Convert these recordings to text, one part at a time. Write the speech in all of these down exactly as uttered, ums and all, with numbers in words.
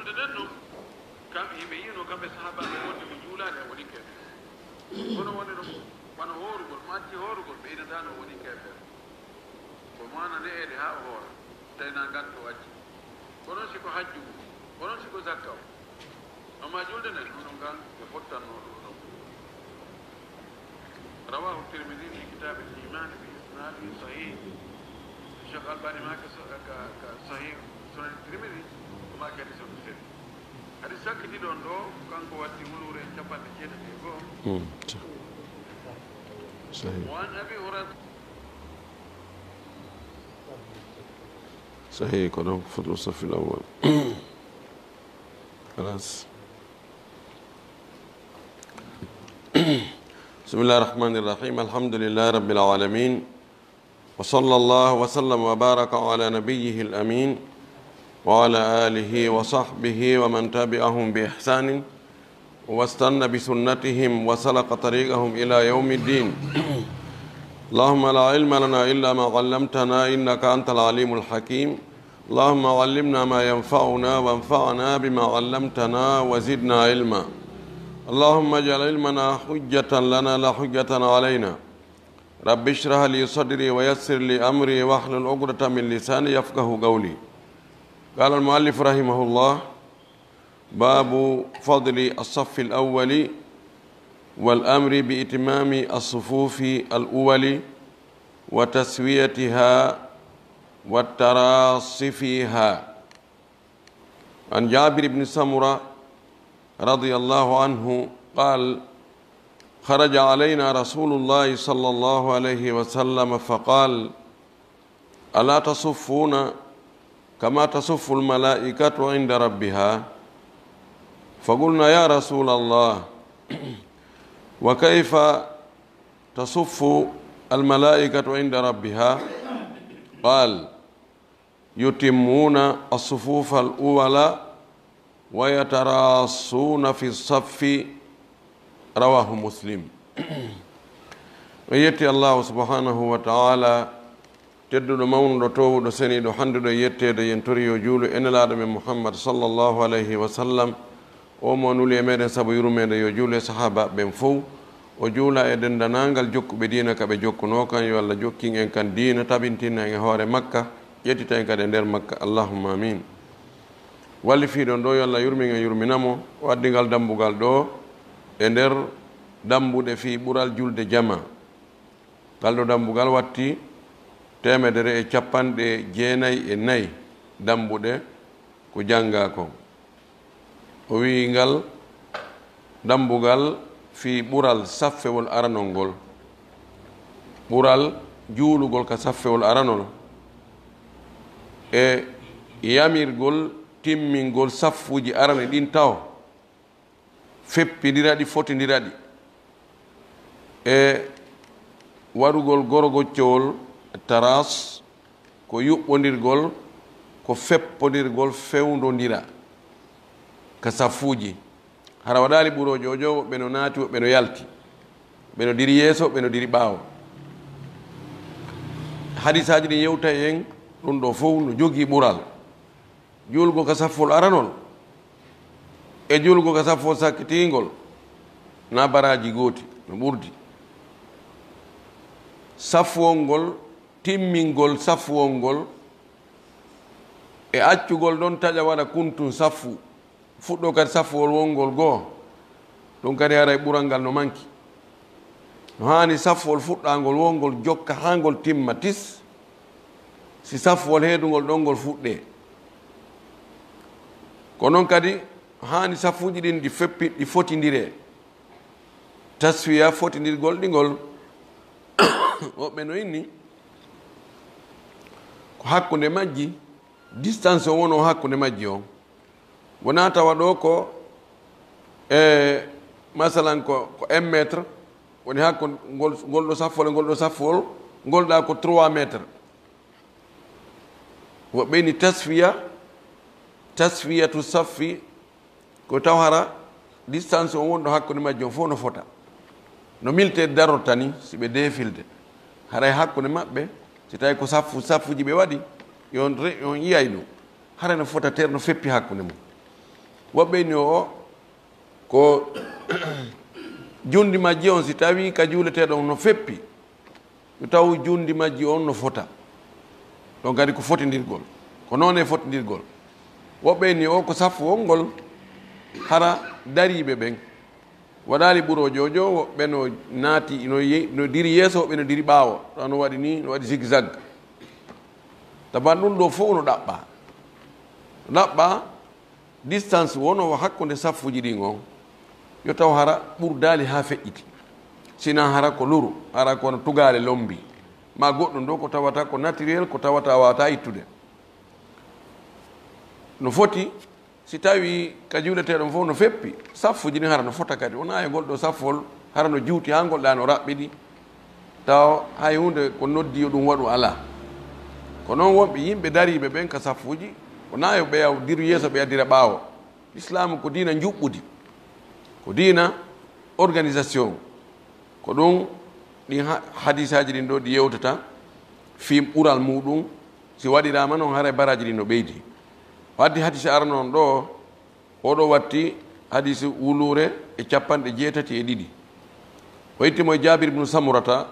Nden non, kam, yimɓe yiino kamɓe sahaabaaɓe wonde mo juulaade, o woni keefeero. Kono wonde ɗum, wano hoorugol, mo acci hoorugol, ɓe inataano o woni keefeero. Ko maana ne'eede haa o hoora, tawi na nganto acci. Kono si ko hajju mum, kono si ko zakka o. Amma julde nden, hono ngal ɓe fottanno ɗum ɗon. رواه الترمذي في كتاب الإيمان بإسناد صحيح. Cheikh Albani ma ka so-, ka, ka Sahih Sunan Tirmidhi, o ma ka hadis on sel. Hadis sakkiti ɗon ɗo, kanko watti wuluure capanɗe jeetati e go'o. Hmm. Sahih. وعن أبي هريرة. Sahih, ko ɗon foto safil awwal. Khalas. بسم الله الرحمن الرحيم. الحمد لله رب العالمين. وصلى الله وسلم وبارك على نبيه الأمين وعلى آله وصحبه ومن تبعهم بإحسان واستن بسنتهم وسلك طريقهم إلى يوم الدين. اللهم لا علم لنا إلا ما علمتنا إنك أنت العليم الحكيم. اللهم علمنا ما ينفعنا وانفعنا بما علمتنا وزدنا علما. اللهم اجعل علمنا حجة لنا لا حجة علينا. رب اشرح لي صدري ويسر لي أمري واحلل عقدة من لساني يفقه قولي. قال المؤلف رحمه الله: باب فضل الصف الأول والأمر بإتمام الصفوف الأول وتسويتها والتراص فيها. عن جابر بن سمرة رضي الله عنه قال: خرج علينا رسول الله صلى الله عليه وسلم فقال: ألا تصفون كما تصف الملائكة عند ربها؟ فقلنا: يا رسول الله، وكيف تصف الملائكة عند ربها؟ قال: يتمون الصفوف الأولى ويتراصون في الصف. رواه مسلم. En yetti Allahu subhanahu wa ta'ala, tedduɗo, mawnuɗo, toowuɗo, seniiɗo, hannduɗo e yetteede, yen tori yo juulu e Nelaaɗo men Muhammad sallallahu alayhi wa sallam. O mo nuli e meɗen sabu yurmeende, yo juulu e sahaabaaɓe ɓen fow. O juula e denndanangal jokkuɓe diina ka ɓe jokkunoo kan. Yo Allah jokkin en kan diina, tabintin en e hoore makka, ƴettita en kadi e nder makka. Allahumma amin. Wallifiiɗo on ɗo, yo Allah yurmin en, yurmina mo. O addi ngal dambugal ɗo e nder dambuɗe fii ɓural julde jama. Ngal ɗo dambugal watti teemedere e capanɗe jeenay e nayi dambuɗe ko janngaa kon. O wi'i ngal dambugal fii ɓural saffewol aranol ngol, ɓural juulugol ka saffewol aranol, e yamirgol timmingol saffuuji arane ɗin taho, feppindira ɗi, fotindira ɗi, e waɗugol gorogoccowol, taras, ko yuɓɓondirgol, ko feppondirgol, fewndondira ka saffuuji. Hara waɗaali ɓuroojo ojo, woɓɓe no naati, woɓɓe no yalti, ɓe no diri yeeso, ɓe no diri ɓaawo. Hadisaaji ɗin yewtay en ɗum ɗo fow no jogii ɓural. Juulgol ka saffol aranol e juulgol ka saffol sakkitiingol na baraaji gooti, no ɓurdi. Saffuwol ngol, timmingol saffuwol ngol e accugol ɗon taƴa waɗa kuntun saffu, fuɗɗoo kadi saffuwol wongol goo, ɗum kadi haray ɓural ngal no manki. No haani saffuwol fuɗɗaangol wongol jokka haa ngol timma tis, si saffuwol heedungol ɗon ngol fuɗɗee. Ko non kadi haani saffuuji ɗin ɗi feppi, ɗi fotindiree. Taswiya, fotindirgol ɗi ngol, woɓɓe no inni ko hakkunde majji, distance o wonoo hakkunde majji on. Wonaa tawa ɗo ko, e, masalan, ko, ko un mètre woni hakkunde ngol, ngol ɗo saffol e ngol ɗo saffol, ngol ɗa ko trois mètres. Woɓɓe ni tasfiya, tasfiyatu saffi, ko taw hara distance on wonɗo hakkunde majji on fof no fota. No militaire darorta ni, si ɓe defilde, haray hakkunde maɓɓe, si tawi ko saffu, saffuji ɓe waɗi, yo on re-, yo on yiyay ɗum. Hara no fota ter, no feppi hakkunde mum. Woɓɓe ni o, ko jundi majji on, si tawi ka juuleteeɗo on no feppi, yo taw jundi majji on no fota. Ɗon kadi ko fotindirgol. Ko noon e fotindirgol. Woɓɓe ni o, ko saffu on ngol, hara dariiɓe ɓen waɗaali ɓuroo joojo, woɓɓe no naati, no ye-, no diri yeeso, woɓɓe no diri ɓaawo. Tawa no waɗi ni, no waɗi zigzag. Taban ɗum ɗo fof no ɗaɓɓa. No ɗaɓɓa, distance wonoowo hakkunde saffuuji ɗin on, yo taw hara ɓurdaali haa feƴƴiti. Sinaa hara ko luru, hara ko no tugaale lombi. Ma goɗɗum ɗo ko tawata ko naturel, ko tawata wata ittude. No foti, si tawi ka juuleteeɗo fof no feppi, saffuuji ɗin hara no fota kadi. Wonaa e ngol ɗo saffol hara no juuti haa ngol ɗa no raɓɓiɗi. Taw hay huunde ko noddi yo ɗum waɗu alaa. Ko noon wonɓe yimɓe dariiɓe ɓen ka saffuuji, wonaa yo ɓeya diru yeeso, ɓeya dira ɓaawo. Islaamu ko diina njuɓɓudi, ko diina organisation. Ko ɗum ɗin ha-, hadisaaji ɗin ɗo ɗi yewtata fii ɓural muuɗum. Si waɗiraama noon, haray baraaji ɗin no ɓeydi. O addi hadisi arano on ɗo, oɗo watti hadisi wuluure e capanɗe jeetati e ɗiɗi. O itti mo e Jaabir ibnu Samurata,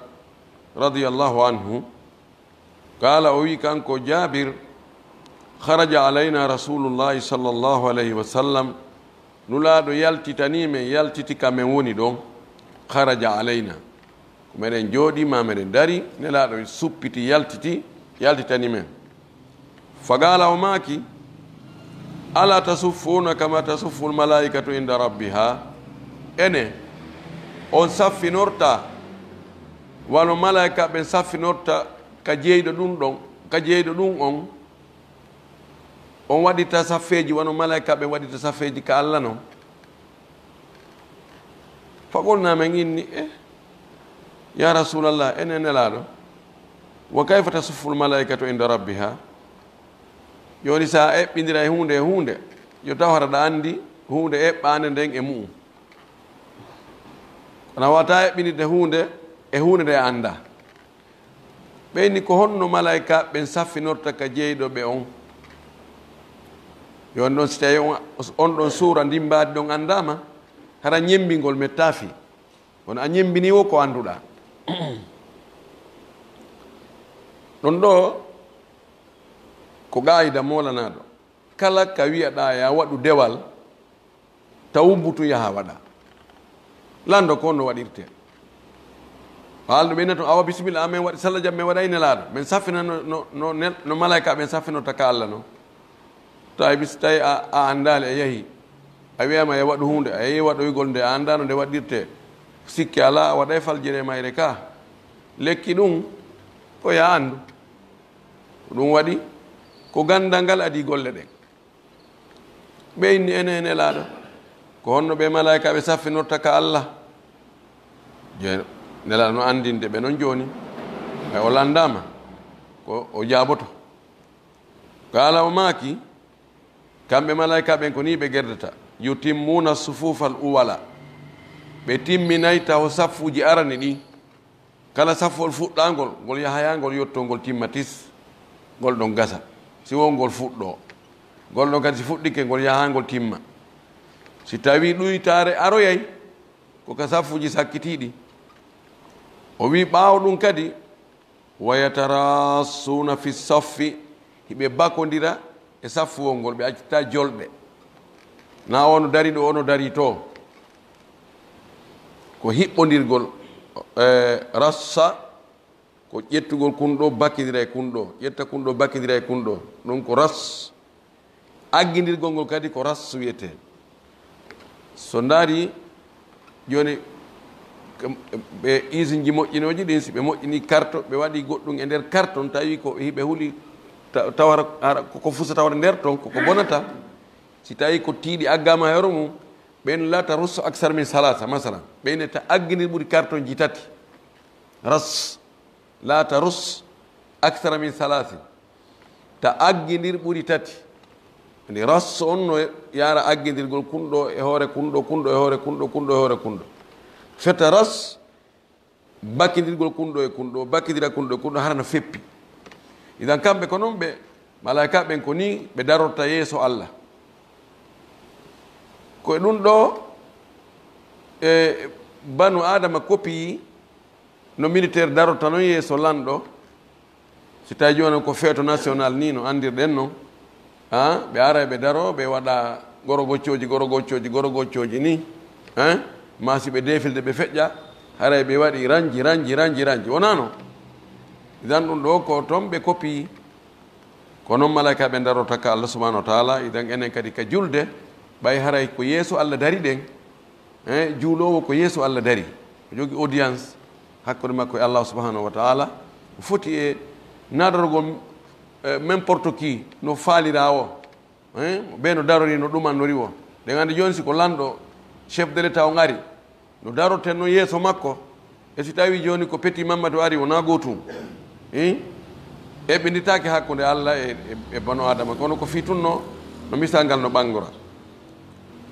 radiyallahu anhu. Qaala, o wi kanko Jaabir, "Kharaja alayna Rasulullahi sallallahu alayhi wa sallam." Nulaaɗo yaltitanii men, yaltiti ka men woni ɗon. Kharaja alayna. Ko meɗen jooɗii, ma meɗen dari, Nelaaɗo suppiti, yaltiti, yaltitani men. Faqaala, o maaki, "Ala tasuffuuna kama tasufful malaa'ikatu inda rabbiha?" Ene, on saffinorta wano malaa'ika ɓen saffinorta ka jeyɗo ɗum ɗon, ka jeyɗo ɗum on? On waɗirta saffeeji wano malaa'ika ɓen waɗirta saffeeji ka Alla non? Faqulna, men inni, "Eh, ya Rasulallah, enen Nelaaɗo, wa kayfa tasufful malaa'ikatu inda rabbiha?" Jooni, si a eɓɓindiray huunde e huunde, yo taw hara ɗa anndi huunde eɓɓaande nden e mu'um. Kono a waawataa eɓɓindirde huunde e huunde nde a anndaa. Ɓe inni, "Ko honno malaa'ika ɓen saffinorta ka jeyɗo ɓe on?" Yo on ɗon, si tawi on, on ɗon suura ndin mbaadi ɗon anndaama, hara ñemmbingol mettafi. Kono a ñemmbinii wo ko annduɗaa. Ɗon ɗo ko qaayida moolanaaɗo. Kala ka wi'aɗaa ya waɗu dewal, taw wumbutu yaha waɗa. Lanndo ko no waɗirtee. Haaldu ɓe to, "Awa bisimilla, amen waɗi salla jam, men waɗa e Nelaaɗo." Men saffina no, no, no, nel-, no malaa'ika ɓen saffinorta ka Alla non. Tawi bis-, tawi a, a anndaali a yahi. A wi'aama ya waɗu huunde, a yehi waɗoygol nde, a anndaano nde waɗirtee. Sikke alaa, a waɗay faljere mayre ka. Lekki ɗum, ko ya anndu. Ko ɗum waɗi, ko ganndal ngal adii golle ɗen. Ɓe inni, "Ene, e Nelaaɗo, ko honno ɓe malaa'ika ɓe saffinorta ka Alla?" Je-, Nelaaɗo no anndinde ɓe non jooni. Hay o lanndaama, ko o jaaboto. Qaala, o maaki, kamɓe malaa'ika ɓen ko nii ɓe gerdata, "Yutimmuuna sufuufal uwala." Ɓe timminay taho saffuuji arani ɗin. Kala saffol fuɗɗaangol, ngol yahaya ngol yotto ngol timma tis, ngol ɗon gasa. Si won ngol fuɗɗoo, ngol ɗon kadi si fuɗɗike, ngol yaha ngol timma. Si tawii ɗuytaare aroyay, ko ka saffuuji sakkitiiɗi. O wii ɓaawo ɗum kadi, "Wa yatarassuuna fi saffi," hiɓe bakondira e saffuwol ngol, ɓe accata jolɓe. Na o no dari ɗo, o no dari to. Ko hiɓɓondirgol, e, rassa, ko ƴettugol kun ɗo, bakindira e kun ɗo, ƴetta kun ɗo, bakindira e kun ɗo. Ɗum ko ras. Aggindirgol ngol kadi ko ras wiyetee. So ndaari jooni, kam, ɓe usine ji moƴƴinooji ɗin, si ɓe moƴƴini karto, ɓe waɗi goɗɗum e nder karton, tawi ko hiɓe huli, ta-, tawara, hara ko, ko fusa tawata nder ton, ko, ko bonata. Si tawi ko tiiɗi aggama e hoore mum, ɓen la tarussu aksar min salasa, masalan. Ɓen ne ta aggindir ɓuri karton ji tati. Ras, la tarus aksar min salasin. Ta aggindir ɓuri tati. Ndi ras on no yaara aggindirgol kun ɗo e hoore kun ɗo, kun ɗo e hoore kun ɗo, kun ɗo e hoore kun ɗo. Feta ras, bakkindirgol kun ɗo e kun ɗo, bakkindira kun ɗo e kun ɗo, hara no feppi. Idan kamɓe ko non ɓe, malaa'ika ɓen ko ni ɓe darorta yeeso Allah. Ko e ɗum ɗo, e banu Aadama kopiyi no militaire darota non yeeso lanɗo. Si tawi jooni ko feeto national ni no anndirɗen non, ha, ɓe ara ɓe daro, ɓe waɗa gorogoccooji, gorogoccooji, gorogoccooji ni, hein? Ma si ɓe defilde ɓe feƴƴa, haray ɓe waɗi ranji, ranji, ranji, ranji. Wonaa non? Idan ɗum ɗo ko ton ɓe kopiyi. Ko non malaika ɓe darota ka Allah subhanahu wa ta'ala, idan enen kadi ka julde, ɓay haray ko yeeso Allah dari ɗen, eh, juuloowo ko yeeso Allah dari, o jogi audience hakkunde makko e Allah subhanahu wa ta'ala, o foti e nadargol, eh, n'importe qui no faalira o, eh, be no darori no ɗumannori o. Ɗen anndi jooni si ko lanɗo, chef de l'État o ngari, no daroten no yeeso makko. E si tawi jooni ko Petit Mamadou ari, wonaa gootum. Hi? Eɓɓinditaake hakkunde Allah e, e, e banu Adama, kono ko fii tun no, no misal ngal no ɓanngora.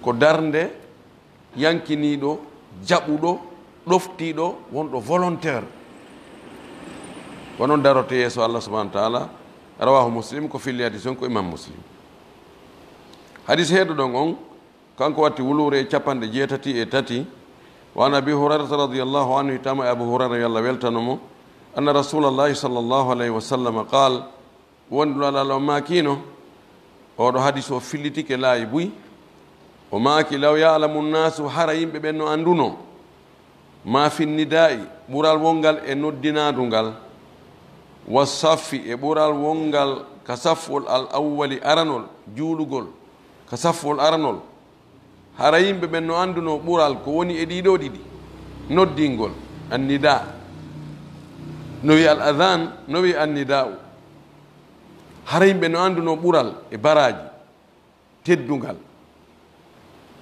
Ko darnde yankiniiɗo, jaɓuɗo, ɗoftiiɗo, wonɗo volontaire. Ko non darote yeeso Allah subhanahu wa ta'ala. Rawahu Muslim, ko filli hadis on ko Imam Muslim. Hadis heeɗuɗon on, kanko watti wuluure e capanɗe jeetati e tati. Wa an Abi Hurairata radiyallahu anhu, hittama e Abu Hurayra, yo Allah weltano mo, anna Rasulallahi sallallahu alayhi wa sallam qal, woni ɗum Alaa o maakino, oɗo hadis o fillitike laayi buy, o maaki, law ya'lamu nnaasu, hara yimɓe ɓen no annduno, ma fi nnida'i, ɓural wonngal e noddinaadu ngal, wa saffi, e ɓural wonngal ka saffol al awwali aranol, juulugol ka saffol aranol, hara yimɓe ɓen no annduno ɓural ko woni e ɗiɗo ɗiɗi, noddingol, annida, no wi al adhan, no wi annida'u. Hara yimɓe no annduno ɓural e baraaji, teddungal.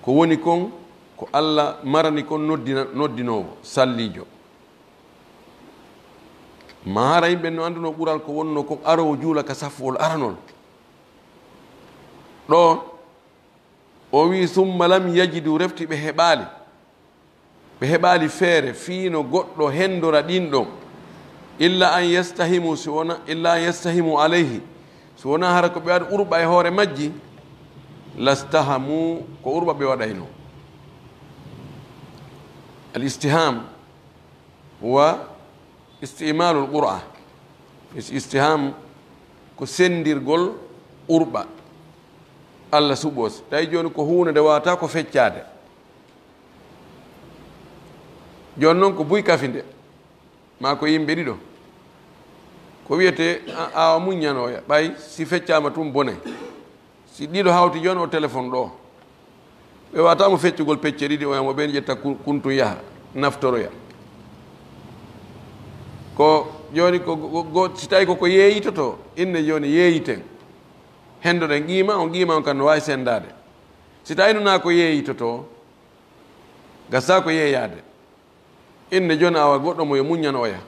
Ko woni kon, ko Allah marani kon noddina-, noddinoowo, salliijo. Ma hara yimɓe no annduno ɓural ko wonno kon aroowo juula ka safuwol aranol. Ɗo, o wi, "Summa lam yajidu", refti ɓe heɓaali. Ɓe heɓaali feere fii no goɗɗo hendora ɗin ɗon. Illa an yastahimu, si wona, illa an yastahimu alayhi. Si wona hara ko ɓe waɗa urɓa e hoore majji, lastahamu, ko urɓa ɓe waɗayno. Al istiham wa istimalul qur'a. Is-, istiham ko sendirgol urɓa. Allah suɓo si tawi jooni ko huunde nde wawata ko feccaade. Jooni noon ko buy kafinde, maa ko yimɓe ɗiɗo. Ko wiyetee a-, awa muññanooya, ɓay si feccaama tun bone. Si ɗiɗo hawti jooni o téléphone ɗo, ɓe wawata mo feccugol pecce ɗiɗi, oya mo ɓen ƴetta ku-, kuntun yaha, naftoroya. Ko jooni ko go-, go-, si tawi koko yeeyitoto, inne jooni yeeyiten. Hendoɗen qiima on, qiima on kan no waawi sendaade. Si tawi no naa ko yeeyitoto, gasa ko yeeyaade. Inne jooni awa goɗɗo mo yo muññan oya.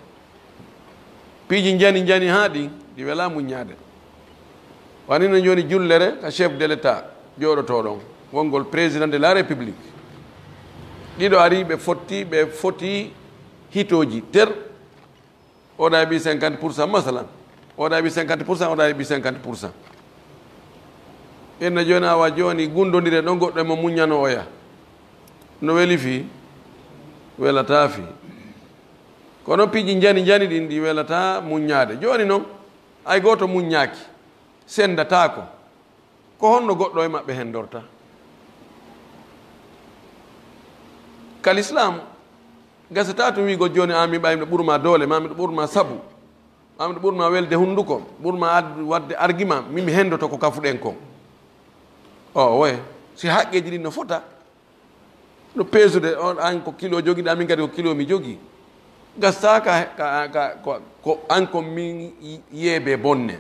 Piiji njani njani haa ɗin, ɗi welaa muññaade. Wani no jooni jullere ka chef de l'État jooɗotoo ɗon, wongol président de la République. Ɗiɗo ari, ɓe fotti, ɓe foti hitooji ter. Oɗa heɓi cinquante pour cent, masalan. Oɗa heɓi cinquante pour cent, oɗa heɓi cinquante pour cent. Inna jooni awa jooni gundondire ɗon goɗɗo e mo muññano oya. No weli fii? Welataa fii. Kono piiji njani njani ɗin ɗi welataa muññaade. Jooni non, hay gooto muññaaki. Sendataako. Ko honno goɗɗo e maɓɓe hendorta? Ka Lislaam, gasataa tun wi'ugol jooni, "An, mi ɓay miɗo ɓurma doole, maa miɗo ɓurma sabu, maa miɗo ɓurma welde hunduko, ɓurma ad-, waɗde argument, min mi hendoto ko kafuɗen kon." O, oye, si haqqeeji ɗin no fota, no peesude, on, an ko kilo jogiɗaa, min kadi ko kilo mi jogii. Gasta ka, ka, ka, ko, ko an ko min yeebe bonne.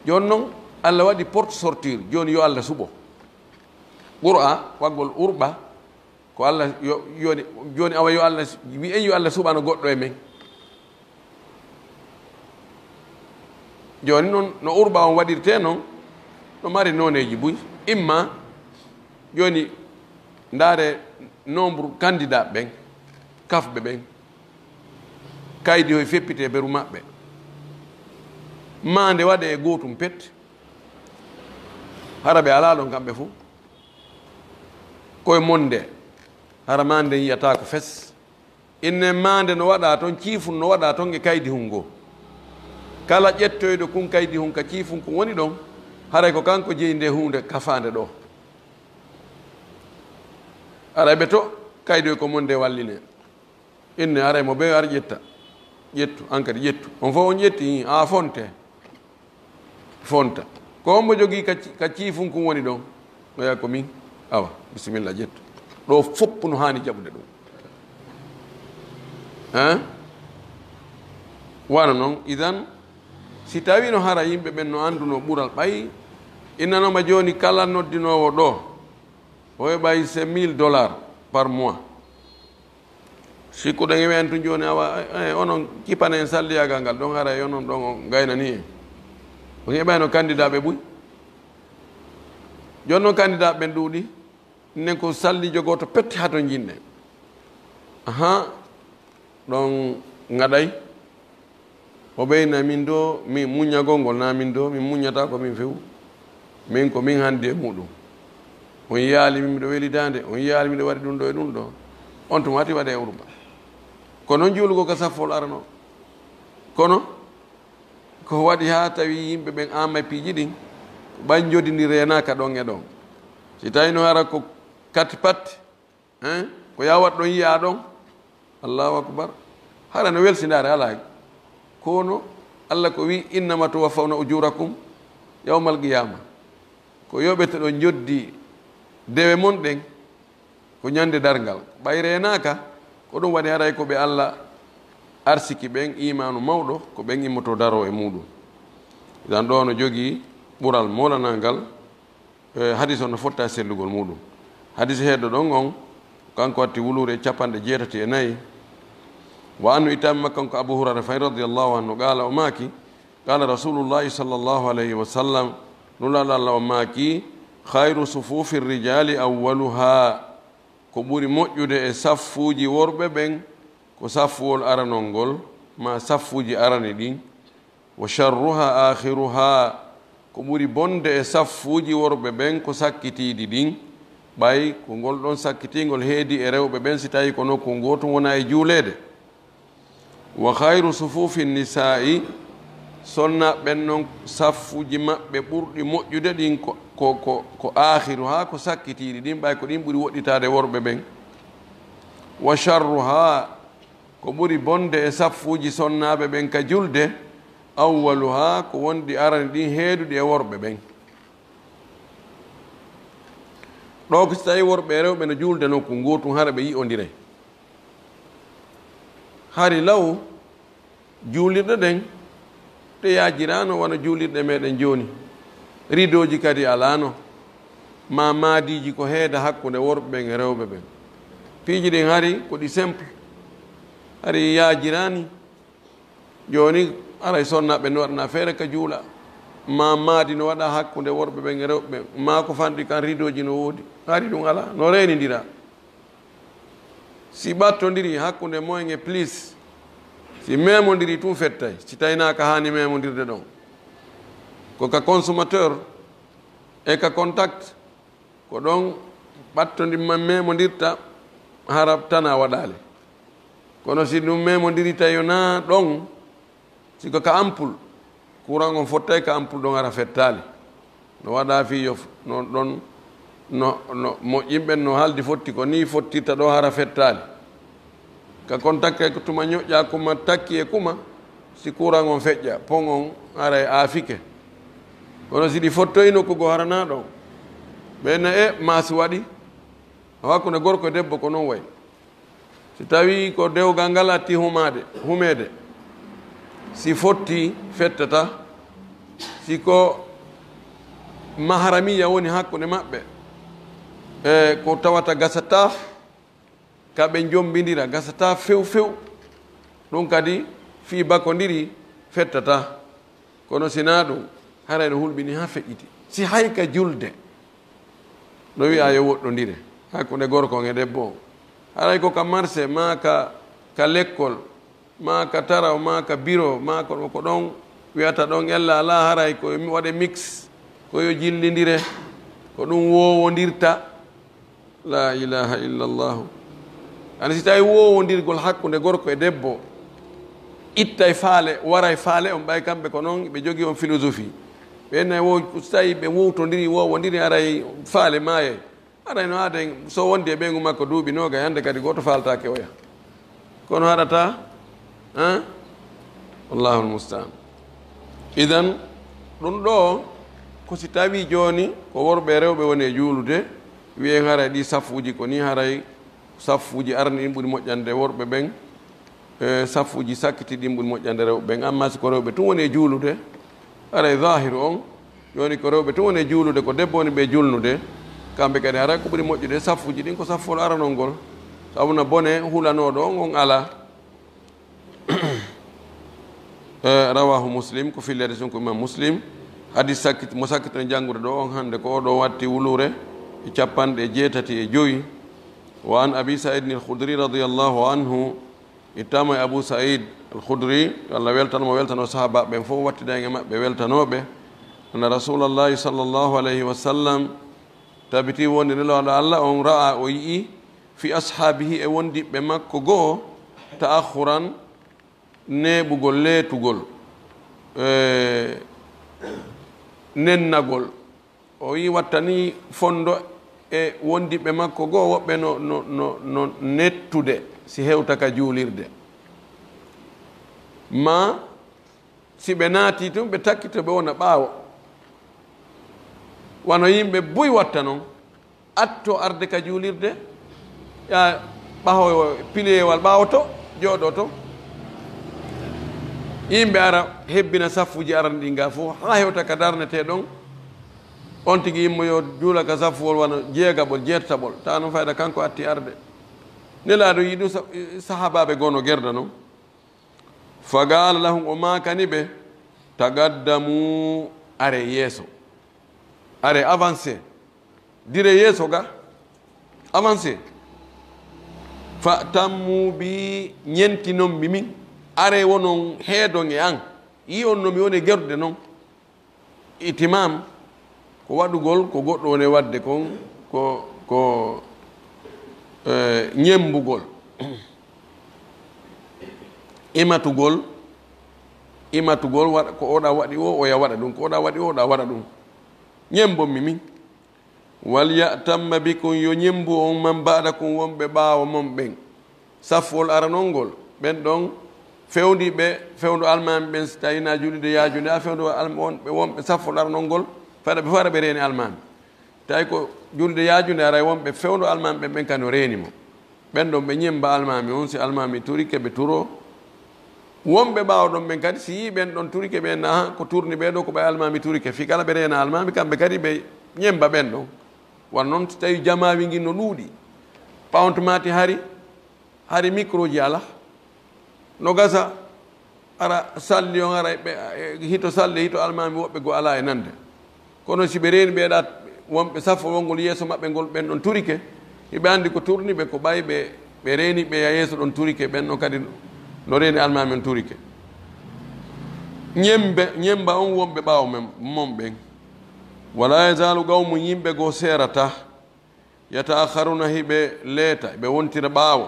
Jooni non, Allah waɗi porte sortir. Jooni yo Allah suɓo. Qur'a, waggol urɓa, ko Allah yo, yoni, jooni awa yo Allah, wi'en yo Allah suɓano goɗɗo e men. Jooni non, no urɓa on waɗirtee non, no mari nooneeji buy. Imma, jooni, ndaare nombre candidat ɓen, kafɓe ɓen, kaydi hoy feppitee beru maɓɓe. Maa nde waɗee e gootum pet, hara ɓe alaa ɗon kamɓe fuu. Koye monde, hara maande yiyataako fes. Inne maande no waɗa toon, ciifun no waɗa toon e kaydi hun ngoo. Kala ƴettoyɗo kun kaydi hun ka ciifun kun woni ɗon, haray ko kanko jeyi nde huunde kafaande ɗoo. Aray ɓe to, kaydi ko monde walline. Inne aray mo ɓe ar ƴetta. Ƴettu, an kadi ƴettu. On fof on ƴetti, a fonte. Fonta. Ko hombo jogii ka ci-, ka ciifun kun woni ɗon? Oya ko min. Awa, bisimilla, ƴettu. Ɗo fof no haani jaɓude ɗum. Hein? Wano noon, idan, si tawi no hara yimɓe ɓen no annduno ɓural ɓay, innanoma jooni kala noddinoowo ɗo, o heɓay c'est mille dollars par mois. Sikkuɗen e wen tun jooni, awa, eh, onon kipane en salliyagal ngal, ɗon hara e onon ɗon on gaynani en. On heɓayno candidat ɓe buy. Jooni noon candidat ɓen ɗuuɗi, nen ko sallijo gooto pette haa to jinɗen. Ahan, ɗon ngaɗay. O ɓeyna min do, min muññagol ngol, na min do, min muññata ko min few. Min ko min handi e muɗum. On yaali min miɗo weli daande, on yaali miɗo waɗi ɗum ɗo e ɗum ɗo. On tuma wati waɗe urba. Ko noon juulugol ka saffol arano. Kono ko waɗi haa tawi yimɓe ɓen amay piiji ɗin, ɓay joddi ndi reenaaka ɗon e ɗon. Si tawi no hara ko kati pat, hein? Ko yawat ɗon yiya ɗon. Allahu akbar. Hara no welsindaare alaa. Kono Allah ko wi, "Innama tuwaffawna ujurakum yawmal qiyama." Ko yoɓete ɗo joddi dewe mon ɗen ko ñande darngal. Ɓay reenaaka, ko ɗum waɗi haray ko ɓe Allah arsiki ɓen imaanu mawɗo, ko ɓen immoto daro e muɗum. Idan ɗo no jogii ɓural molanangal. Eh, hadis on no fotta e sellugol muɗum. Hadis heeɗo ɗon on, kanko watti wuluure e capanɗe jeetati e nayi. Wa annu itami makko kanko Abu Hurayra fay radiyallahu anhu, qala, o maaki, qala Rasulullahi sallallahu alayhi wa sallam, Nulaaɗo Allah o maaki, "Khayru sufufi rijali awwaluha." Ko ɓuri moƴƴude e saffuuji worɓe ɓen, ko saffuwol aranol ngol, ma saffuuji arani ɗin. "Wa sharruha akhiruha." Ko ɓuri bonde e saffuuji worɓe ɓen ko sakkitiiɗi ɗin, ɓay ko ngol ɗon sakkitiingol heedi e rewɓe ɓen, si tawi ko nokku ngootu wona e juuleede. "Wa khayru sufufi nisa'i." Sonna ɓen non saffuuji maɓɓe ɓurɗi moƴƴude ɗin ko, ko, ko, ko akhiruha, ko sakkitiiɗi ɗin, ɓay ko ɗin ɓuri woɗɗitaade worɓe ɓen. "Wa sharruha." Ko ɓuri bonde e saffuuji sonnaaɓe ɓen ka julde, awwaluha, ko wonɗi arani ɗin heeduɗi e worɓe ɓen. Ɗo ko si tawi worɓe e rewɓe no juulde nokku ngootu, hara ɓe yi'ondiray. Hari law, juulirɗe ɗen, ɗe yaajiraano wano juulirɗe meɗen jooni. Ridooji kadi alaano, ma maadiiji ko heeda hakkunde worɓe ɓen e rewɓe ɓen. Piiji ɗin hari ko ɗi simple, hari yaajiraani. Jooni, aray sonnaaɓe no waɗana feere ka juula, ma maadi no waɗa hakkunde worɓe ɓen e rewɓe ɓen, ma ko fanɗi kan ridooji no woodi. Hari ɗum alaa, no reenindira. Si ɓattondiri hakkunde moyen e plus, si memondiri tun fettay, si tawinaaka haani memondirde ɗon. Ko ka consommateur e ka contact, ko ɗon ɓattondi ma memondirta, hara tana waɗaali. Kono si ɗum memondiri tawi wonaa ɗon, si ko ka ampoule, courant on fottay ka ampoule ɗon hara fettaali. No waɗa fii yo f-, no ɗon, no, no moƴƴinɓe no haldi fotti ko nii fottirta ɗo hara fettaali. Ka kon takkay ko tuma ñoƴƴa kuma takki e kuma, si courant on feƴƴa, pon on haray aafike. Kono si ɗi fottoyi nokku goo hara naa ɗon. Ɓe na e maasi waɗi. Hakkunde gorko e debbo ko non way. Si tawi ko dewgal ngal atti humaade, humeede, si fotti fettata, si ko maharamiya woni hakkunde maɓɓe, e ko tawata gasata, ka ɓe jombindira, gasata few few, ɗum kadi fii bakondiri fettata. Kono si naa ɗum, haray no hulɓini haa feƴƴiti. Si hay ka julde, no wi'a yo woɗɗondire hakkunde gorko on e debbo on. Haray ko ka marché, maa ka, ka lekkol, maa ka taraw, maa ka biro, maa ko, ko ɗon wi'ata ɗon ella alaa, haray ko mi waɗe mix, ko yo jillindire, ko ɗum woowondirta. La ilaha illallahu. Ani si tawi woowondirgol hakkunde gorko e debbo ittay faale, waray faale on, ɓay kamɓe ko noon ɓe jogii on philosophie. Ɓe nay wo, so tawi ɓe wowtondiri, woowondiri, aray faale maayay. Aray no aaden, so wondi e ɓeyngu makko duuɓi noogay, hannde kadi gooto faaltaake oya. Kono haɗata, hein? Wallahu almustaan. Idan, ɗum ɗo, ko si tawi jooni ko worɓe e rewɓe woni e juulude, wiyen haray ɗi safuuji ko ni, haray safuuji arani ɗin ɓuri moƴƴande worɓe ɓen, e safuuji sakkiti ɗin ɓuri moƴƴande rewɓe ɓen. Amma si ko rewɓe tun woni e juulude, haray zahiru on, jooni ko rewɓe tun woni e juulude, ko debbo woni ɓe julnude, kamɓe kadi haray ko ɓuri moƴƴude e safuuji ɗin ko safol aranol ngol. Sabu na bone hulanooɗo on, on alaa. Eh, rawahu Muslim, ko fillede sun ko Imam Muslim. Hadis sakkit-, mo sakkitno janngude ɗo on hannde ko oɗo watti wuluure e capanɗe jeetati e joyi. Wa an Abi Sa'id al-Khudri radiyallahu anhu, ittama e Abu Sa'id al-Khudri, yo Allah weltano mo, weltano sahaba ɓen fof, wattidaynge maɓɓe weltanooɓe. Anna Rasulallahi sallallahu alayhi wa sallam, tabiti wonde Nelaaɗo Allah on ra'a, o yi'i, fi ashaabihi, e wondiɓɓe makko goo, ta'akhuran, neeɓugol, leetugol, e nennagol. O yi wattani fondo e wondiɓɓe makko goo, woɓɓe no, no, no, no nettude si hewta ka juulirde. Ma si ɓe naati tun, ɓe takkito, ɓe wona ɓaawo. Wano yimɓe buy watta non. Atto arde ka juulirde, ya ɓahowo pileyewal ɓaawo to, jooɗo to. Yimɓe ara hebbina saffuuji arani ɗin ga fof, haa hewta ka darnetee ɗon. On tigi immoyo juula ka saffuwol wano jeegaɓol, jeetaɓol. Tawa non fayda kanko atti arde. Nelaaɗo yi'i ɗum sa-, sahaabaaɓe goo no gerda non. Faqaala lahum, o maakani ɓe, "Taqaddamu, are yeeso. Are, avancez. Dire yeeso ga. Avancez. Fa'tammu bi, ñentinon mi min. Are wonon heedon e an. Yi'on no mi woni e gerdude non." Itimam, ko waɗugol ko goɗɗo woni waɗde kon, ko, ko, eh, ñemmbugol. Imatugol, imatugol, waɗa, ko oɗa waɗi o, oya waɗa ɗum, ko oɗa waɗi o, oɗa waɗa ɗum. Ñemmbon mi min. "Wal ya'tamma bikum, yo ñemmbu on man ba'dakum, wonɓe ɓaawo mon ɓen." Safwol aranol ngol, ɓen ɗon fewndi ɓe, fewndo almaami ɓen, si tawi na juulde yaajunde, a fewndo alm-, wonɓe, wonɓe safwol aranol ngol, fayda ɓe fara ɓe reeni almaami. Tawi ko juulde yaajunde, aray wonɓe fewndo almaami ɓen, ɓen kadi no reeni mo. Ɓen ɗon ɓe ñemmba almaami on, si almaami turike, ɓe turo. Wonɓe ɓaawo ɗon ɓen kadi, si yii ɓen ɗon turike, ɓe na, "Aha, ko turni ɓee ɗoo, ko ɓay almaami turike." Fii kala ɓe reena almaami, kamɓe kadi ɓe ñemmba ɓen ɗon. Wano non, si tawi jamaawi ngin no ɗuuɗi, ɓawon to maati hari, hari microji alaa. No gasa, ara salli on, ara ɓe, e, hito salli, hito almaami woɓɓe goo alaa e nande. Kono si ɓe reeni ɓe ɗa, wonɓe safo wongol yeeso maɓɓe ngol, ɓen ɗon turike, hiɓe anndi ko turni ɓe, ko ɓay ɓe, ɓe reeni ɓe ya yeeso ɗon turike, ɓen ɗon kadi no reeni almaami on turike. Ñembe, ñemba on wonɓe ɓaawo men, mon ɓen. "Wala yazaalu qawmun", yimɓe goo seerata, "yata'akhkharuna", hiɓe leeta, ɓe wontira ɓaawo.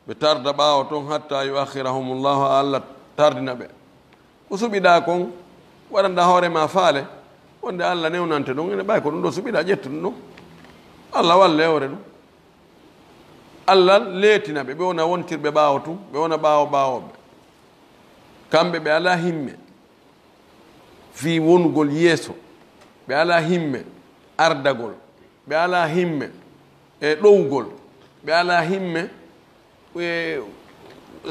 Ɓe tarda ɓaawo ton, "hatta yu'akhkhirahumullahu", Allah tardina ɓe. Ko suɓiɗaa kon, waɗanɗaa hoore maa faale, wonde Allah newnante ɗum, ene ɓay ko ɗum ɗo suɓiɗaa, ƴettu ɗum ɗo. Allah walle hoore ɗum. Allah leetina ɓe, ɓe wona wontirɓe ɓaawo tun, ɓe wona ɓaawo ɓaawooɓe. Kamɓe ɓe alaa himme fii wonugol yeeso, ɓe alaa himme ardagol, ɓe alaa himme e ɗowgol, ɓe alaa himme e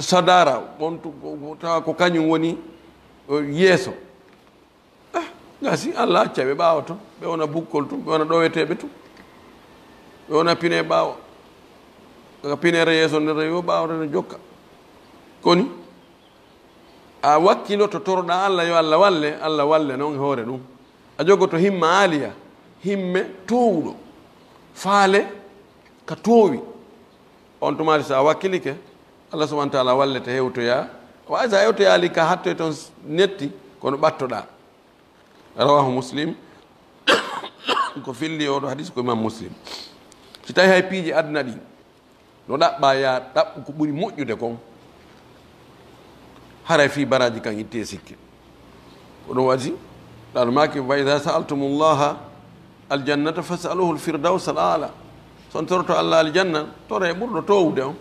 sadara, wontu, tawa ko kañum woni, o, yeeso. Ah, gasi, Allah acca ɓe ɓaawo ton, ɓe wona bukkol tun, ɓe wona ɗoweteeɓe tun, ɓe wona pine ɓaawo. Kaka pinere yeeso nde rewi o, ɓaawo nde no jokka. Koni, a wakkiloto, toroɗaa Allah yo Allah walle, Allah walle non e hoore ɗum. A jogoto himma aaliya, himme toowuɗo, faale ka toowi. On tumaati so a wakkilike, Allah subhanahu wa ta'ala wallete, hewtoyaa. Wa iza hewtoyaali ka hattoy ton netti, kono ɓattoɗaa. Rawahu Muslim. Ko filli oɗo hadis ko Imam Muslim. Si tawi hay piiji aduna ɗi no ɗaɓɓa, ya ɗaɓɓu ko ɓuri moƴƴude kon. Haray fii baraaji kan itte sikke. Ko ɗum waɗi ɗaɗo maaki: "Wa idha sa'altumullaha aljannata fas'aluhu alfirdawsa al'ala." So on toroto Allah aljanna, toro e ɓurɗo toowude on.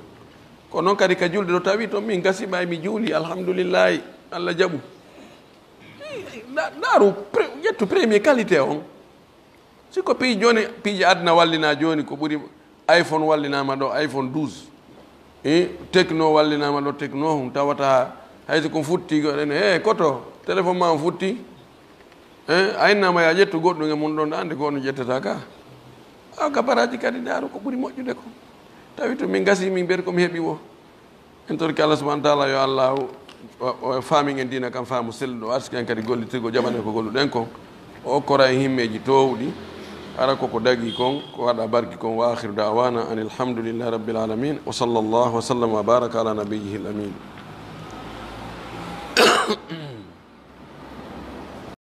Ko noon kadi ka julde ɗo tawi to min gasi ɓay mi juuli, alhamdulillahi, Allah jaɓu. Nda-, ndaaru pre-, ƴettu premier qualité on. Si ko piiji jooni, piiji aduna wallina jooni, ko ɓuri, iPhone wallinaama ɗo, iPhone douze. Eh, Tecno wallinaama ɗo, Tecno hum tawata hay so ko futti, go-, ɗen, eh, koto, téléphone ma on futti. Eh, a innama ya ƴettu goɗɗum e mum ɗon, ande ko on ƴettata ka. Aw ka baraaji kadi ndaaru ko ɓuri moƴƴude ko. Tawi to min gasi, min mbeɗa ko mi heɓi wo. En torki Allah subhanahu wa ta'ala, yo Allah o, o, o faamin en diina kan faamu selluɗo, o arsiki en kadi gollitirgo, jaɓan en ko golluɗen kon, o okkora en himmeeji toowɗi, hara koko dagi kon, ko waɗa barki kon. Wa akhiru da'wana anil hamdulillahi rabbil alamin. Wa sallallahu wa sallam wa baraka ala nabiyyihi al amin.